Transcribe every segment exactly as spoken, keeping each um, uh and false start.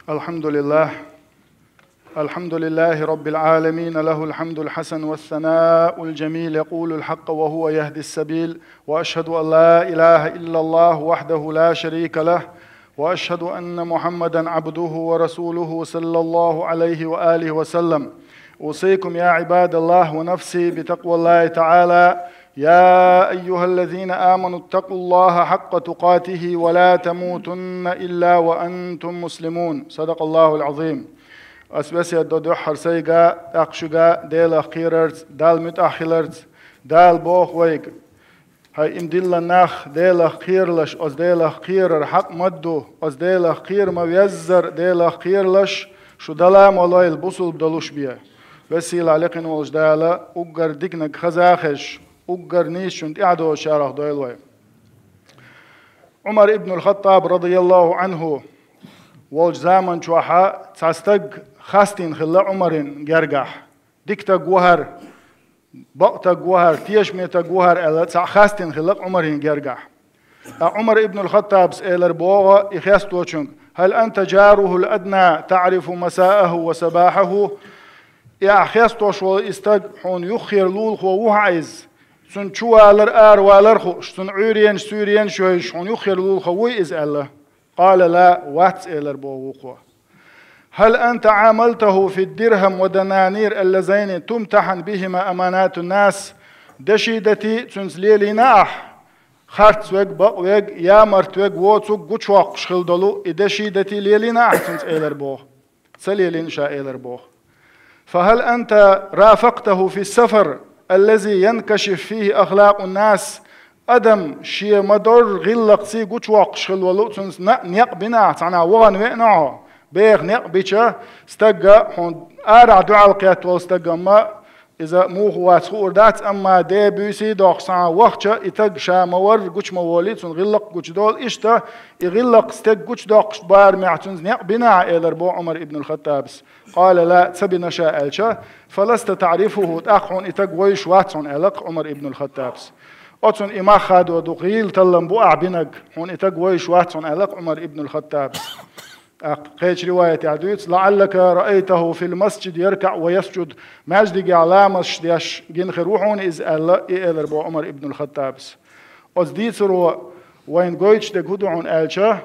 الحمد لله. الحمد لله رب العالمين، له الحمد الحسن والثناء الجميل، يقول الحق وهو يهدي السبيل، وأشهد أن لا إله إلا الله وحده لا شريك له، وأشهد أن محمدا عبده ورسوله صلى الله عليه وآله وسلم. أوصيكم يا عباد الله ونفسي بتقوى الله تعالى. يا أيها الذين آمنوا اتقوا الله حق تقاته ولا تموتن إلا وأنتم مسلمون. صدق الله العظيم. Ас весет до дуьххьара сайга, тӀаккха шуьга Делах кхерарца, Далла муьтӀахь хиларца. Дала боху вайга: хӀай, им диллина нах, Делах кхералаш, оцу Делах кхерар хьакъ ма ду, оцу Делах кхера ма веззара Делах кхералаш, шу дала ма лойла, бусулба долуш бен. Весийлахь лекхина волчу Дала уггар диканиг хаза а хезаш, уггар нийсачунна тӀаьхьадозучарах дойла вай. Ӏумар ибн аль-Хаттаб, радияллаху Ӏанху, волчу заман чохь цхьа стаг хастийна хилла Ӏумарин гергахь. Дика стаг ву хӀара, бакъ стаг ву хӀара, тешаме стаг ву хӀара аьлла, цхьаъ хастийна хилла Ӏумарин гергахь. Ткъа Ӏумар ибн аль-Хаттабас элар боху и хесточуьнга: «هل أنت جاره الأدنى تعرف مساءه وصباحه؟» И ахь хестош волу и стаг хьуна юххера лулахо ву хьан иза? Цуьнан чувалар а, аравалар а хууш, цуьнан Ӏуьйренаш, суьйренаш а йойуш, хьуна юххера лулахо вуй иза аьлла? «قال لا», вац, элар боху вукхо. «هل أنت عاملته في الدرهم والدنانير اللذين تمتحن بهما أمانات الناس؟» Деши дати цуьнца лелийна ахь? Харц верг, бакъ верг, ямарт верг, воцург гучувоккхуш хила долу и деши дати лелийна ахь цуьнца, элар боху. Ца лелийна ша, элар боху. «فهل أنت رافقته في السفر الذي ينكشف فيه أخلاق الناس؟» Адам шен ма-дарра гӀиллакхций гучувоккхуш хила волу, цуьнца некъ бина ахь, цхьанхьа вахана веана хьо. Беха некъ бича стагга, хьуна арахь дуьхьал кхетта волу стагамма, иза муха вац хуур дац, амма де-буьйсий дохуш цхьанхьа вахча, и стаг ша ма-варра гучу ма волий, цунна гӀиллакх гучудолу, иштта и гӀиллакх стегга гучудоккхуш барамехь цуьнца некъ бина ахь, элар боху Ӏумар ибн аль-Хаттабас. «قال لا», ца бина ша аьлча, «فلست تعرفه», тӀаккха хьуна и стаг вовзуш вац хьуна, аьлла-кх Ӏумар ибн аль-Хаттабас. Оцунна и мах хадо ду, гӀийла таллам бу ахь бинарг, хьуна и стаг вовзуш вац хьуна, аьлла-кх Ӏумар ибн аль-Хаттабас. ТӀаккха кхечу риваятехь дуьйцу: «لعلك رأيته في المسجد يركع ويسجد», маьждигехь ламазаш деш гина хир ву хьуна иза аьлла, и элар боху Ӏумар ибн аль-Хаттабас. Оцу дийцаро вайна гойтуш дерг хӀун ду хьуна аьлча,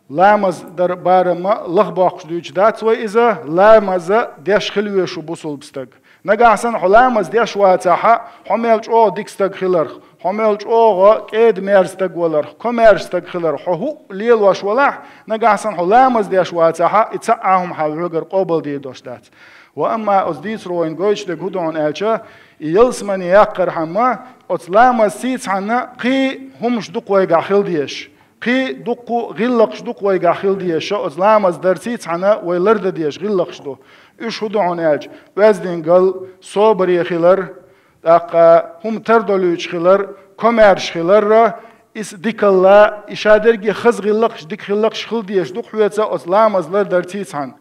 ламаз дар барамма лахбоккхуш дуьйцуш дац вай иза, ламаза деш хила везаш ву бусулба стаг. Нагахь санна хьо ламаз деш вацахьа, хьо мел чӀогӀа дика стаг хиларх, хьо мел чӀогӀа кӀеда-мерза стаг валарх, комаьрша стаг хиларх, хьо хӀуъа лелош валахь, нагахь санна хьо ламаз деш вацахьа, и цхьа а хӀума хьан вуьгара къобалдийр дош дац. Ва амма оцу дийцаро вайна гойтуш дерг хӀун ду хьуна аьлча, и ялсамане яккхархьама, оцу ламазций цхьаьна кхин хӀумаш дукха вайгахь хила дезаш. Кхин дуккха гӀиллакхаш дукха вайгахь хила дезаш, оцу ламаз дарций цхьаьна вай лардан дезаш гӀиллакхаш ду. Уьш хӀун ду хьуна аьлча, оьздангалла, собаре хилар, тӀаккха хӀума тардолуьйтуш хилар, комаьрша хиларра, иза дикалла, и шадерриге хаза гӀиллакхаш, дика гӀиллакхаш хила дезаш ду-кх хьоьца оцу ламаз лардарций цхьаьна.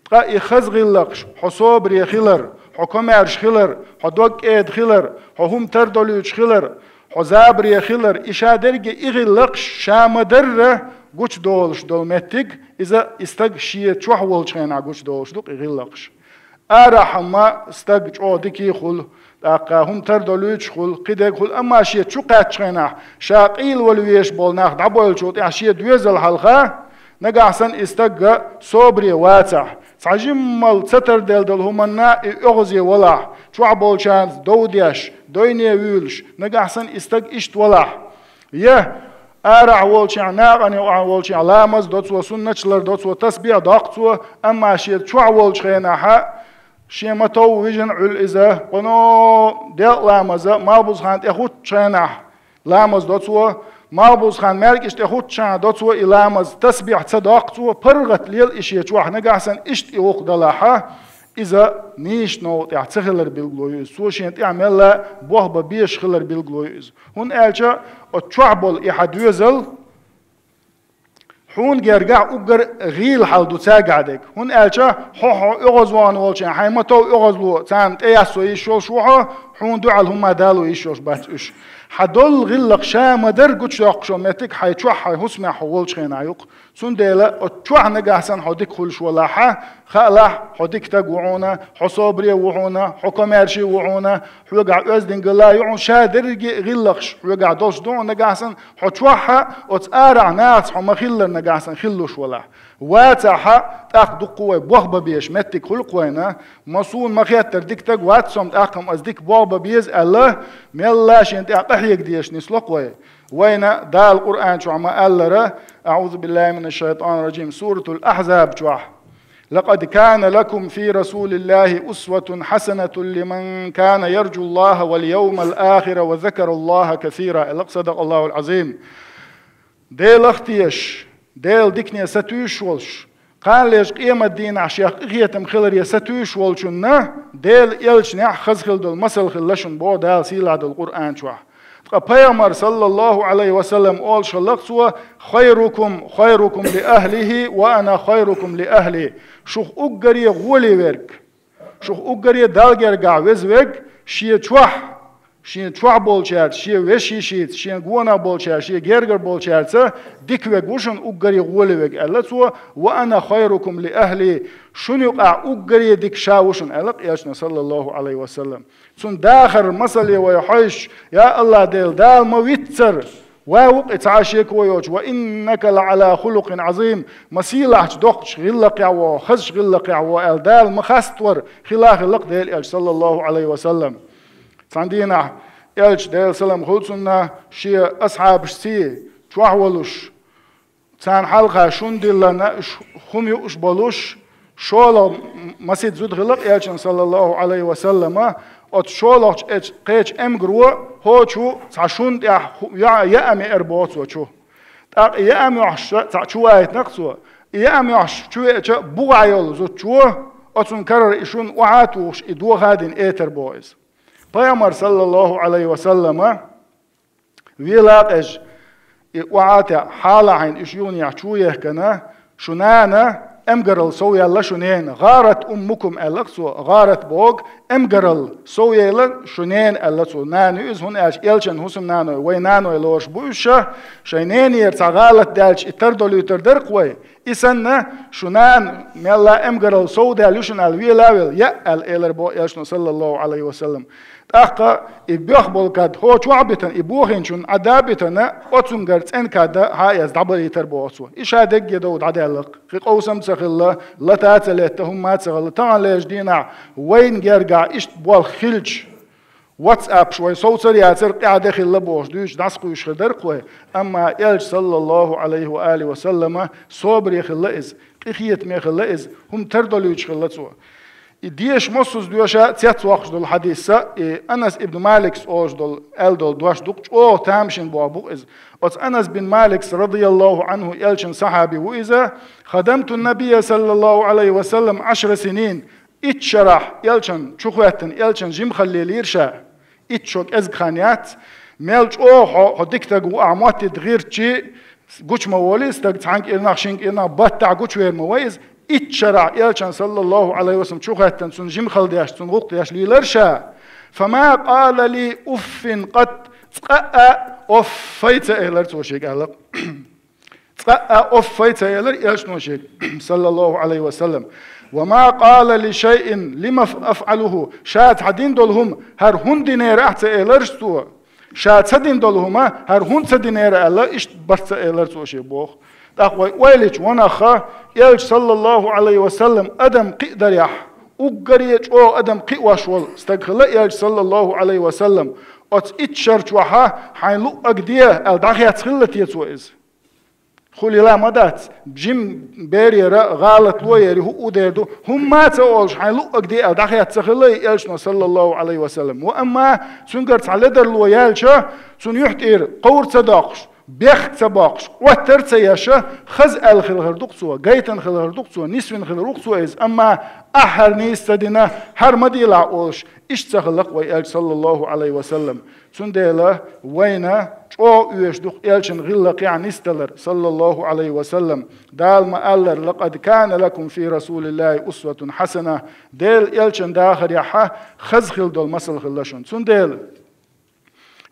Ткъа и хаза гӀиллакхаш, хьо собаре хилар, хьо комаьрша хилар, хьо дог кӀеда хилар, хьо хӀума тардолуьйтуш хилар, хьо забаре хилар, и шадерриге и гӀиллакхаш ша ма-дарра гучудолуш долу меттиг, иза и стаг шен чохь волчу хенахь гучудолуш ду-кх и гӀиллакхаш. Арахьа-м стаг чӀогӀа дикий хуьлу, тӀаккха хӀума тардолуьйтуш хуьлу, кхидерг хуьлу, амма шен чу кхаьччу хенахь, ша къайлавала везаш болу нах дӀабойлучул тӀаьхьа шен доьзал хьалха, нагахь санна и стагга собаре вацахь, цхьа жиммал ца тарделла долу хӀуманна и оьгӀазе валахь, чохь болчарна дов деш, дойне вуьйлуш, нагахь санна и стаг иштта валахь. Я арахь волчехь, накъане охьа волчехь ламаз до цо, суннаташ лар до цо, тасбихь доккху цо, амма шен чохь волчу хенахьа, шен ма-тов вижина Ӏуьллу иза, кхуьно делкъа ламаза, малхбузу хан тӀе хӀуттучу хенахь ламаз до цо, малхбузу хан маьркӀаж тӀе хӀуттучу хенахь до цо и ламаз, тасбихь ца доккху цо, паргӀат лела и шен чохь, нагахь санна иштта и гӀуллакх далахьа, иза нийсачу новкъа тӀехь ца хилар билгало ю иза, цо шен тӀехь мелла бохба безаш хилар билгало ю иза. ХӀунда аьлча оцу чохь болу и хьан доьзал хьуна гергахь уггар гӀийла хьал ду цаьргахь дерг. ХӀунда аьлча хьо, хьо оьгӀазвахана волчийн хьайн ма-тов оьгӀазло царна тӀеяссо йиш йолуш ву хьо, хьуна дуьхьал хӀумма дало йиш йолуш бац уьш. Хьан долу гӀиллакх ша ма-дарра гучудоккхуш йолу меттиг хьайн чохь, хьайн хӀусамехь хьо волчу хенахь ю-кх. Цундела оцу чохь нагахь санна хьо дика хуьлуш валахь, хаалахь, хьо дика стаг ву хьуна, хьо собаре ву хьуна, хьо комаьрша ву хьуна, хьоьгахь оьздангалла ю хьуна, ша дерриге а гӀиллакхаш хьоьгахь долуш ду хьуна нагахь санна, хьо чохь а оцу арахь нахаца хьо ма-хиллара нагахь санна хилалуш валахь. Вацахь а, тӀаккха дуккха вай болх бан безаш меттиг хуьлу-кх вайна, ма суна ма-хеттара дика стаг вац со, амма тӀаккха-м ас дика болх бан беза аьлла, мелла а шена тӀехь къахьега дезаш нисло-кх вай. Вайна Дала Къуръан чохь ма-аллара, أعوذ بالله من الشيطان الرجيم, Суратул Ахьзаб чохь: لقد كان لكم في رسول الله أسوة حسنة لمن كان يرجو الله واليوم الآخر وذكر الله كثيرا. Аллах, صدق الله العظيم. Делах тешаш, Делан дикане сатуьйсуш волуш, кханалерчу къематан дийнахь шех къинхетам хиларе сатуьйсуш волчунна Делан элчанехь хаза хила долу масал хилла шуна, боху Дала сийлахь долу Къуръан чохь. Ткъа Пайхамар, саллаллаху Ӏалайхи ва саллам, олуш хилла-кх цо: خيركم خيركم لأهله وأنا خيركم لأهلي. Шух уггаре гӀоле верг, шух уггаре Далла гергахь веза верг, шен чохь, шен чохь болчаьрца, шен вешин йишица, шен гонах болчаьрца, шен гергара болчаьрца дика верг ву шуна уггаре гӀоле верг, аьлла цо, وأنا خيركم لأهلي, шуна юкъахь уггаре дика ша ву шуна, аьлла-кх элчано, саллаллаху Ӏалайхи ва саллам. Цуьнан дахаран масале вай хьаьжча, я АллахӀ Дела, Дала ма виццара, ва ву-кх и цхьа а шеко йоцуш, وإنك لعلى خلق عظيم, ма сийлахьчу доккхачу гӀиллакхехь ву, хазачу гӀиллакхехь ву аьлла, Дала ма хастора хила хилла-кх Делан элча, саллаллаху Ӏалайхи ва саллам. Цхьана дийнахь элча, Делан салам хуьлда цунна, шен асхьабашций чохь волуш, царна хьалха шун диллина, уьш хӀума юуш болуш, шолгӀа масех зуда хилла-кх элчанна, саллаллаху Ӏалайхи ва саллама, оцу шолгӀачу эч-, кхечу эмгаро хӀокху цхьа шун тӀехь хӀу-, яа-, яа меара боху цо чу. ТӀаккха и яа моьхьаш цхьаъ чу ваийтина-кх цо. И яа моьхьаш чу веача, бухахь йолу зудчо оцунна карара и шун охьа а тухуш, и доха а дина, этар боху иза. Пайхамар, саллаллаху Ӏалайхи ва саллама, вела а къежа, и охьа а таьӀа, хьала а хьаьжна, уьш юханехьа чу а ехкина, шун нана эмгаралла совъяьлла шун ненан. غارت أمكم, аьлла-кх цо, гӀарат боху, эмгаралла совъяьлла шун ненан, аьлла цо. Нана ю иза, хӀунда аьлча элчанан хӀусамнаной, вайн наной лоруш бу уьш, шайн ненера цхьа гӀалат даьлча, и тардолуьйтур дара-кх вай. И санна, шун нана мелла а эмгаралла совдаьлла ю шуна аьлла, вела а велла, яа аьлла элар боху элчано, саллаллаху Ӏалайхи ва саллам. ТӀаккха и боьхна болу кад хӀокху чохь а битина, и бохийначунна Ӏадда а битина, оцуьнгара цӀена кад хьа а эцна дӀабалийтар боху цо. И ша дегге дов дӀадаьлла-кх. Кхин къовсам а ца хилла, лата а ца летта, хӀумма а ца хилла. Таханлерчу дийнахь вайна гергахь иштта болх хилча, ватсапаш вай совцар а яцара, къаьхьа де хилла бохуш, дуьйцуш дӀасакхуьйсуш хир дара-кх вай. Амма элча, саллаллаху Ӏалайхи ва алихи ва саллама, собаре хилла иза, къинхетаме хилла иза, хӀума тардолуьйтуш хилла цо. И деша массаза доьша цецвоккхуш долу хьадис а, и Анас ибн Маликс олуш долу, аьлла долу дош ду-кх, чӀогӀа тамашийна боху бу-кх иза. Оцу Анас бин Маликс, радияллаху Ӏанху, элчан сахьаби ву иза: خدمت النبي صلى الله عليه وسلم عشر سنين. Итт шарахь элчан чу хӀоьттина, элчан жимхалле лийра ша. Итт шо кӀезиг хан яц. Мел чӀогӀа хьо, хьо дика стаг ву ахь моттийта гӀиртчи, гучу ма волий стаг, цхьана кӀирнах, шина кӀирнах, баттахь гучувер ма вай иза. Итт шарахь элчан, саллаллаху Ӏалайхи ва саллам, чу хӀоьттина, цунна жимхалла деш, цунна гӀуллакх деш лийлара ша. فما قال لي أف قط, цкъа а оффай ца элара цо шега, аьлла-кх. Цкъа а оффай ца элира элчано шега, саллаллаху Ӏалайхи ва саллам. وما قال لي شيء لم أفعله, ша цхьа дина долу хӀума, хӀара хӀунда динера ахь ца элира цо. Ша ца дина долу хӀума, хӀара хӀунда ца динера аьлла, иштта барт ца элира цо шега боху. ТӀаккха вай ойла йича, ванах а, элча, саллаллаху Ӏалайхи ва саллам, адам кхиадарехь, уггаре а чӀогӀа адам кхиош волу стаг хилла элча, саллаллаху Ӏалайхи ва саллам. Оцу итт шар чохь а хьайн луъург де аьлла дӀахецна хилла те цо иза? Хуьлийла ма дац, жима берера, гӀалатло яра, хӀуъу дер ду, хӀумма а ца олуш, хьайн луъург де аьлла дӀахецна ца хилла и элчано, саллаллаху Ӏалайхи ва саллам. Ва амма цуьнгара цхьа ледарло яьлча, цунна юьхь тӀера кховр ца доккхуш, бехк ца боккхуш, Ӏоттар ца еш, хаза аьлла хилла хир ду-кх цо, гайтина хилла хир ду-кх цо, нисвина хилла хир ву-кх цо иза. Амма ахь хӀара нийса ца дина, хӀара ма делахь олуш, иштта ца хилла-кх вай элча, саллаллаху Ӏалайхи ва саллам. Цундела вайна чӀогӀа оьшуш ду-кх элчан гӀиллакхехь нисдалар, саллаллаху Ӏалайхи ва саллам. Дала ма-аллара: لقد كان لكم في رسول الله أسوة حسنة. Делан элчан дахарехь хаза хила долу масал хилла шуна. Цундела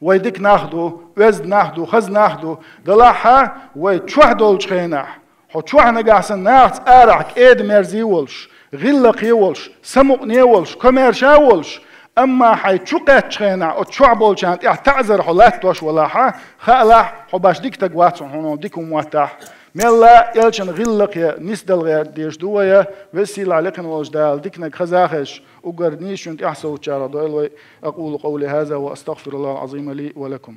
Вай дика нах ду, оьзда нах ду, хаза нах ду, делахь а вай чохь долчу хенахь, хьо чохь нагахь санна нахаца арахь кӀеда-мерза волуш, гӀиллакхе волуш, самукъане волуш, комаьрша волуш, амма хьайн чу кхаьччу хенахь оцу чохь болчарна тӀехь таӀзар хьо латтош валахь а, хаалахь, хьо башха дика стаг вац хьуна, хьуна дика хӀума моттахь. Мелла а элчан гӀиллакхе нисдала гӀерта дезаш ду вай, веза-сийлахь лекхина волчу Дала диканиг хаза хезаш, уггар нийсачунна тӀехь совцучарах дойла вай. أقول قولي هذا وأستغفر الله العظيم لي ولكم.